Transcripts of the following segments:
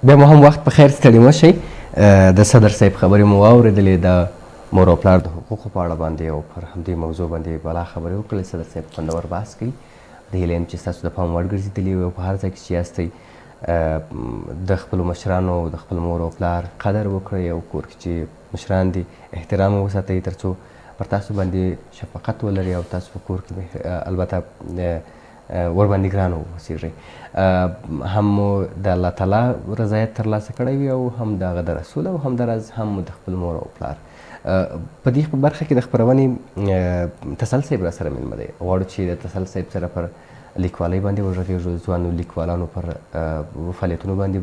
بیا مو هم وخت په خیر، ستړي مه شئ. د صدر صاحب خبرې مو واورېدلې، د مور او پلار د حقوقو په اړه باندې او پر همدې موضوع باندې بلا خبرې وکړې. صدر صاحب خوندور بحث کوي. د هیله یم چې ستاسو د پام وړ ګرځېدلي وي او په هر ځای کې چې یاستئ د خپلو مشرانو او د خپل مور او پلار قدر وکړئ او کور کې چې مشران دي احترام وساتئ، ترڅو پر تاسو باندې شفقت ولري او تاسو په کور کې البته ورباندې ګران واوسېږئ. هم مو د الله تعالی رضایت ترلاسه کړی وي او هم د هغه د رسول او همداراز هم مو د خپل مور او پلار. په دې برخه کې د خپرونې تسل صاحب را سره مېلمه دی. غواړو چې د تسل صاحب سره پر لیکوالۍ باندې وغږېږو، ځوانو لیکوالانو پر فعالیتونو باندې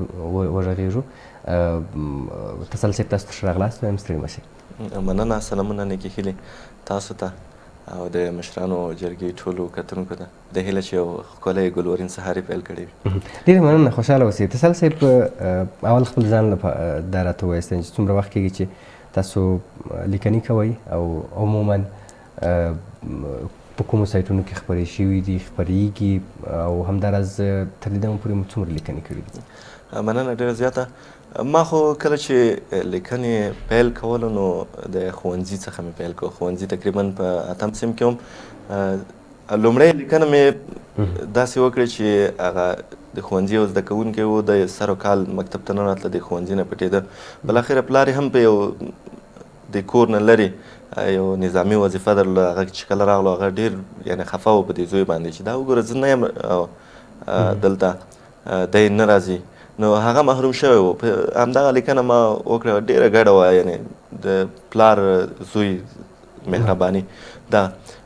وغږېږو. تسل صاحب، تاسو ته ښه راغلاست وایم، ستړي مه شئ. مننه، سلامونه، نیکې هیلې تاسو ته او د مشرانو جرګې ټولو کتونکو ته. د هیله چې یو ښکلی ګلورین سهار یې پیل کړی وي. ډېره مننه، خوشحاله اوسئ. تسل صاحب، اول خپل ځان دا راته ووایاست چې څومره وخت کېږي چې تاسو لیکنې کوئ او عموما په کومو سایټونو کې خپرې شوي دي، خپرېږي، او همداراز تر دې دمه پورې مو څومره لیکنې کړي دي؟ مننه ډېره زیاته. ما خو کله چې لیکنې پیل کولو نو د ښوونځي څخه مې پیل کړ. ښوونځي تقریبا په اتم صنف کې وم. لومړی لیکنه مې داسې وکړه چې هغه د ښوونځي یو زده کوونکی و، د سر او کال مکتب ته نه راتله، د ښوونځي نه پټېده. بالاخره پلار یې هم په یو د کور نه لرې یو نظامي وظیفه درلوده. هغه چې کله راغلو هغه ډېر یعنې خفه و په دې زوی باندې چې دا وګوره زه نه یم دلته، دی نه راځي، نو هغه محروم شوی و. همدغه لیکنه ما وکړه، ډېره ګډه وه، یعنې د پلار زوی مهرباني، دا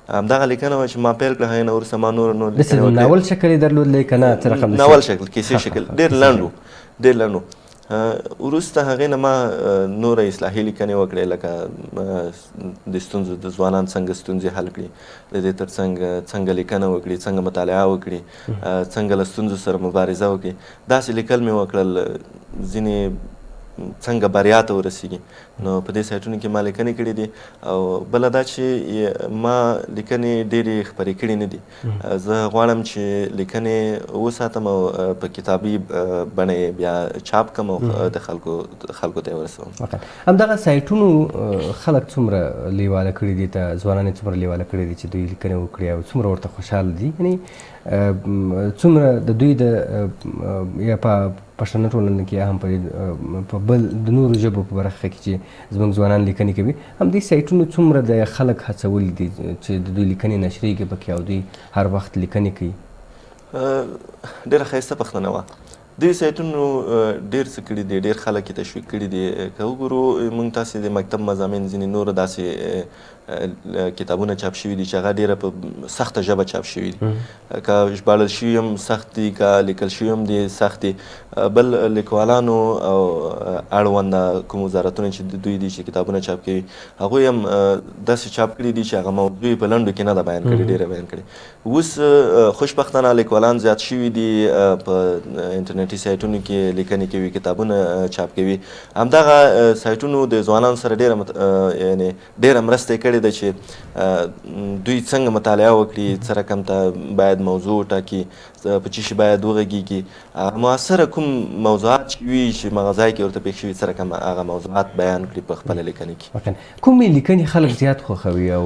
همدغه لیکنه وه چې ما پیل کړه. هغې نه وروسته ما نور نور لیکنې وکړې. ناول شکل یې درلود که نه، څه رقم؟ ناول شکل، کیسې شکل، ډېر لنډ و، ډېر لنډ و. وروسته هغې نه ما نوره اصلاحي لیکنې وکړې، لکه د ستونزو، د ځوانان څنګه ستونزې حل کړي، د دې ترڅنګ څنګه لیکنه وکړي، څنګه مطالعه وکړي، څنګه له ستونزو سره مبارزه وکړي. داسې لیکل مې وکړل، ځینې څنګه بریا ته ورسیږي. نو په دې سایټونو کې ما لیکنې کړې دي. او بله دا چې ما لیکنې ډېرې خپرې کړې نه دي. زه غواړم چې لیکنې وساتم او په کتابي بڼه یې بیا چاپ کړم او د خلکو ته یې ورسوم. همدغه سایټونو خلک څومره لیواله کړي دي، ته ځوانان یې څومره لیواله کړي دي چې دوی لیکنې وکړي او څومره ورته خوشحاله دي؟ یعنې څومره د دوی د یا په پښتنه ټولنه کې هم په بل د نورو ژبو په برخه کې چې زموږ ځوانان لیکنې کوي، همدې سایټونو څومره د خلک هڅولي دي چې د دوی لیکنې نشرېږي پکې او دوی هر وخت لیکنې کوي؟ ډېره ښایسته پوښتنه وه. دې سایټونو ډېر څه کړي دي، ډېر خلک یې تشویق کړي دي. که وګورو موږ تاسې د مکتب مضامین، ځینې نور داسې کتابونه چاپ شوي دي چې هغه ډېره په سخته ژبه چاپ شوي دي، که ژباړل شوي هم سخت دي، که لیکل شوي هم دي سخت دي. بل لیکوالانو او اړونده کوم وزارتونه چې دوی دي چې کتابونه چاپ کوي، هغوی هم داسې چاپ کړي دي چې هغه موضوع یې په لنډو کې نه ده بیان کړې، ډېره بیان کړې. اوس خوشبختانه لیکوالان زیات شوي دي، په انټرنیټي سایټونو کې لیکنې کوي، کتابونه چاپ کوي. همدغه سایټونو د ځوانانو سره ډېره یعنې ډېره مرسته یې کړې ده چې دوی څنګه مطالعه وکړي، څه رقم ته باید موضوع وټاکي، په څه شي باید وغږېږي، معاصره کوم موضوعات چې وي چې مغه ځای کې ورته پېښ شوي، څه رقم هغه موضوعات بیان کړي په خپله لیکنه کې. کومې لیکنې خلک زیات خوښوي او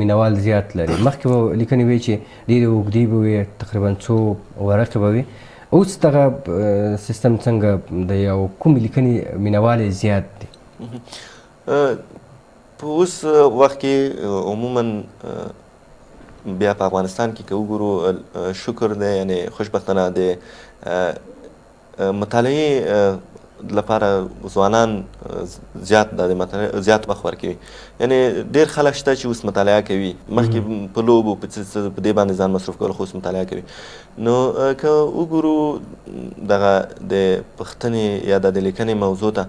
مینهوال زیات لري؟ مخکې به لیکنې وې چې ډېرې اوږدې به وې، تقریبا څو ورقې به وې. اوس دغه سیستم څنګه دی او کومې لیکنې مینهوال یې زیات دي؟ په اوس وخت کې عموما بیا په افغانستان کې که وګورو، شکر دی، یعنې خوشبختانه د مطالعې لپاره ځوانان زیات د مطالعې زیات وخت ورکوي. یعنې ډېر خلک شته چې اوس مطالعه کوي، مخکې په لوبو په څه څه په دې باندې ځان مصروف کول، خو اوس مطالعه کوي. نو که وګورو دغه د پوښتنې یا د لیکنې موضوع ته،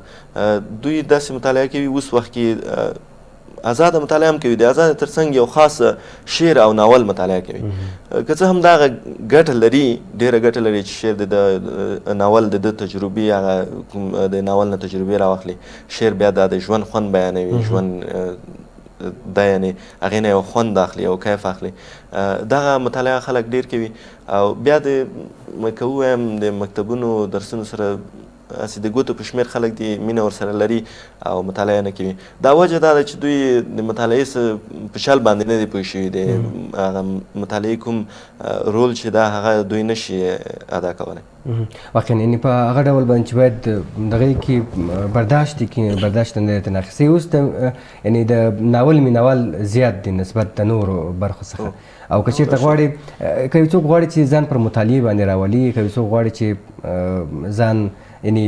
دوی داسې مطالعه کوي اوس وخت کې ازاده مطالعه هم کوي، د ازاده ترڅنګ یو خاص شعر او ناول مطالعه کوي. که څه هم دغه ګټه لري، ډېره ګټه لري چې شعر د ناول د ده تجربې، هغه کوم د ناول نه تجربې راواخلي، شعر بیا دا د ژوند خوند بیانوي، ژوند دا یعنې هغې نه یو خوند اخلي او کیف اخلي. دغه مطالعه خلک ډېر کوي. او بیا د که ووایم د مکتبونو درسونو سره هسې د ګوتو په شمېر خلک دي مینه ورسره لري او مطالعه نه کوي. دا وجه دا ده چې دوی د مطالعې څه په چل باندې نه دي پوه شوي، د هغه مطالعې کوم رول چې دا هغه دوی نه شي ادا کولی. واقعا یعنی په هغه ډول باندې چې باید دغه کې برداشت کې برداشت نه دی اخیستی. اوس د یعنی د ناول مینوال زیات دي نسبت د نورو برخو څخه، او که چېرته غواړي، که یو څوک غواړي چې ځان پر مطالعې باندې راولي، که یو څوک غواړي چې ځان یعنی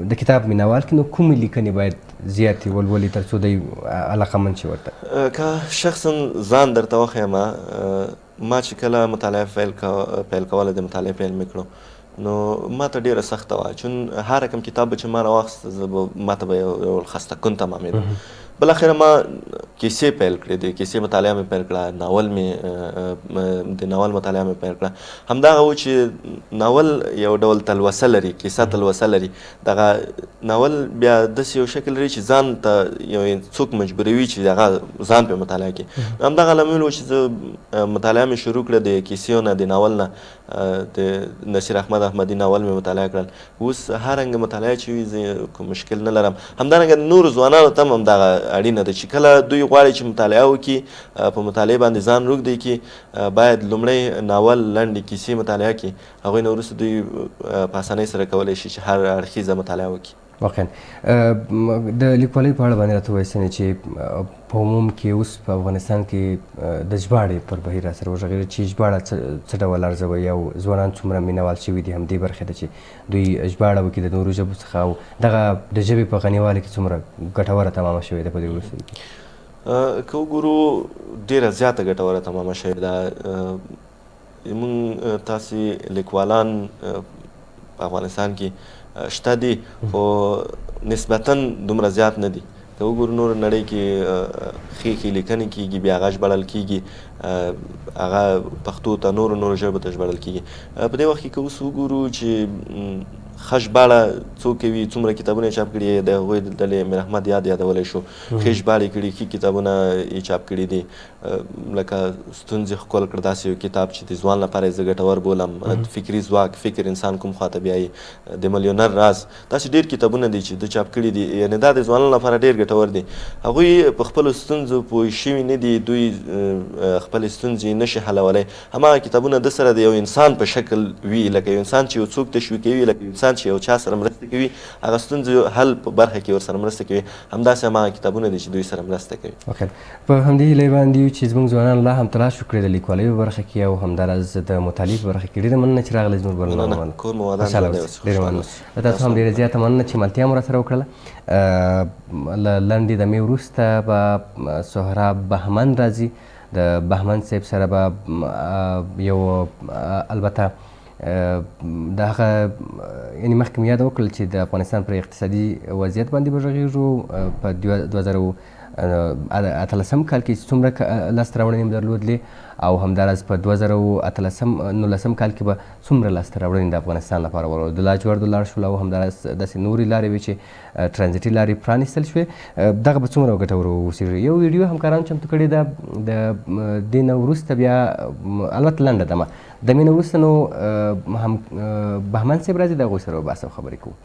د کتاب مینوال کړي، نو کومې لیکنې باید زیاتې ولولي تر څو دی علاقمند شي ورته؟ که شخصا ځان درته وښیم، ما چې کله مطالعه پیل کوله، د مطالعې پیل مې کړو، نو ما ته ډېره سخته وه، چون هر رقم کتاب به چې ما راواخیست ما ته به یو ډول خسته کن تمامېده. بالاخره ما کیسې پیل کړې، د کیسې مطالعه مې پیل کړه، ناول مې د ناول مطالعه مې پیل کړه. همدغه و چې ناول یو ډول تلوسه لري، کیسه تلوسه لري. دغه ناول بیا داسې یو شکل لري چې ځان ته یو څوک مجبوروي چې هغه ځان پرې مطالعه کړي. همدغه لامل و چې زه مطالعه مې شروع کړه د کیسې نه، د ناول نه، د نصیر احمد احمدي ناول مې مطالعه کړل. اوس هر رنګ مطالعه چې وي زه کوم مشکل نه لرم. همدارنګه نورو ځوانانو ته هم همدغه اړینه ده چې کله دوی غواړي چې مطالعه وکړي، په مطالعې باندې ځان روږدی کړي، باید لومړی ناول، لنډې کیسې مطالعه کړي، هغوی نه وروسته دوی په اسانۍ سره کولی شي چې هر اړخیزه مطالعه وکړي. واقعا د لیکوالۍ په اړه باندې راته ووایاست چې په عموم کې اوس په افغانستان کې د ژباړې پر بهیر را سره وغږېږي چې ژباړه څه ډول ارزوي او ځوانان څومره مینهوال شوي دي همدې برخې ته چې دوی ژباړه وکړي د نورو ژبو څخه، او دغه د ژبې په غنیوالي کې څومره ګټوره تمامه شوې ده په دې وروستیو کې؟ که وګورو ډېره زیاته ګټوره تمامه شوې ده. موږ تاسې لیکوالان په افغانستان کې شته دي، خو نسبتاً دومره زیات نه دي. که وګورو نور نړۍ کې ښې ښې لیکنې کېږي، بیا هغه ژباړل کېږي، هغه پښتو ته نورو نورو ژبو ته ژباړل کېږي. په دې وخت کې که اوس وګورو چې ښه ژباړه څوک کوي، څومره کتابونه یې چاپ کړي، د هغوی د ډلې امیر احمد یاد یادولی شو، ښې ژباړې کړي، ښې کتابونه یې چاپ کړي دي، لکه ستونزې ښکل کړه، داسې یو کتاب چې د ځوان لپاره یې زه ګټور بولم، فکري ځواک، فکر انسان کوم خواته بیایي، د میلیونر راز، داسې ډېر کتابونه دي چې ده چاپ کړي دي. یعنې دا د ځوانانو لپاره ډېر ګټور دي. هغوی په خپلو ستونزو پوه شوي نه دي، دوی خپلې ستونزې نه شي حلولی. هماغه کتابونه ده سره د یو انسان په شکل وي، لکه یو انسان چې یو څوک تشویقوي، لکه یو انسان چې یو چا سره مرسته کوي، هغه ستونزې حل په برخه کې ورسره مرسته کوي. همداسې هماغه کتابونه دي چې دوی سره مرسته کوي. په همدې هیلې باندې یو چې زموږ ځوانان لا هم تلاش وکړي د لیکوالۍ په برخه کې او همداراز د مطالعې په برخه کې. ډېره مننه چې راغلئ زموږ برنامه مننه. باندې. کور مو ودان، خوشحاله ژوندی اوسئ. اوسئ. ډېره خوشحاله مننه. اوسئ. له تاسو هم ډېره زیاته مننه چې ملتیا مو راسره وکړله. له لنډې دمې وروسته به سهراب بهمن راځي. د بهمن صاحب سره به یو البته د هغه یعنې مخکې مې یاده وکړل چې د افغانستان پر اقتصادي وضعیت باندې به غږېږو. په 2018 کال کې څومره لاسته راوړنې مو درلودلې او همداراز په دوه زره او نولسم کال کې به څومره لاسته راوړنې د افغانستان لپاره ولرو. د لاجوردو لار شول او همداراز داسې نورې لارې وې چې ترانزیټي لارې پرانیستل شوې، دغه به څومره ګټور واوسېږي. یو ویډیو همکارانو چمتو کړې ده، د دې نه وروسته بیا البته لنډه دمه، د دمې نه وروسته نو هم بهمن صاحب راځي، د هغوی سره به بحث او خبرې کوو.